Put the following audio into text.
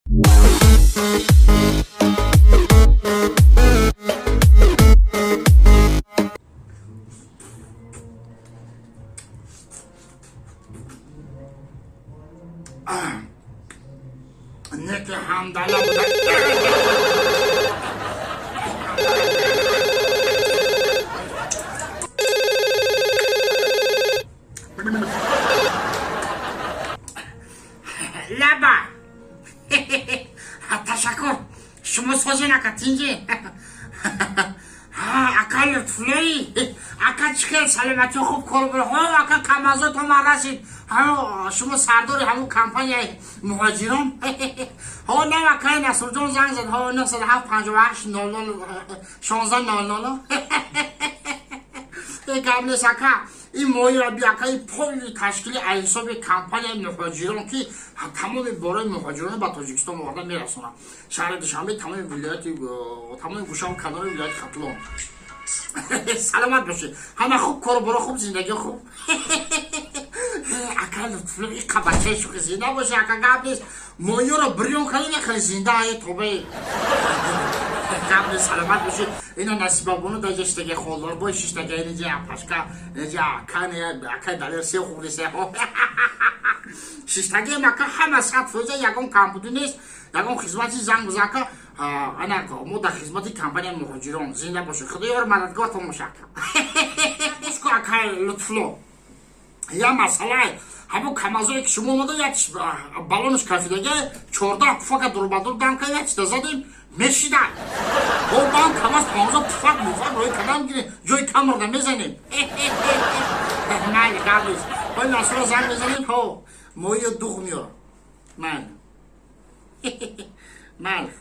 Неки ҳамдала буда. Лаба, ташаккур, шумо созен, ака, тинҷи? Ака Лутфуллои, ака, чӣ хел, саломатӣ, хуб, корбор? Ака, камазото ман расид. Шумо сардори ҳамун компанияи муҳоҷирон? Ҳо, не, акай Насрҷон занг зад. Ҳо, 907 58 00 16 00. Гап нест, ака, ин моҳира би, ака, ин поли ташкили аз ҳисоби компанияи муҳоҷирон, ки тамоми борои муҳоҷирон ба Тоҷикистон оварда мерасонад, шаҳри Душанбе, тамоми вилояти, тамоми гӯшаву канори вилояти Хатлон. Саломат бошед, ҳама хуб, кору боро хуб, зиндагӣ хуб. Ака Лутфулло, иқа бачаи шухи, зинда боша, ака, гап нест, моҳиёро бирён кардем, яхеле зинда е тобе. Гап нест, саломат бошед. Ина Насибабону даҷа шиштаги, холдорбой шиштаги, иниҷа апашка, иниҷа ака, акай Далер се хӯрдисе шиштагием, ака, ҳама 100%, ягон камбудӣ нест, ягон хизмати занг бизан, ака. Ана мо дар хизмати компанияи муҳоҷирон. Зинда бошед, Худоёр мададгортон боша, ака. Акай Лутфулло, я масъалае, ҳамон камазое ки шумо омада, як балонаш кафидага, 14 пуфака дурбадур дам кар, як чита задем, мешида бо бам камаз 15 пуфак муфак рӯи кадам гирем, ҷои камрда мезанем. Майли, гап нест, ҳои Насро занг мезанем, ҳо, моҳиё дуғ меёрам. Майли, майли.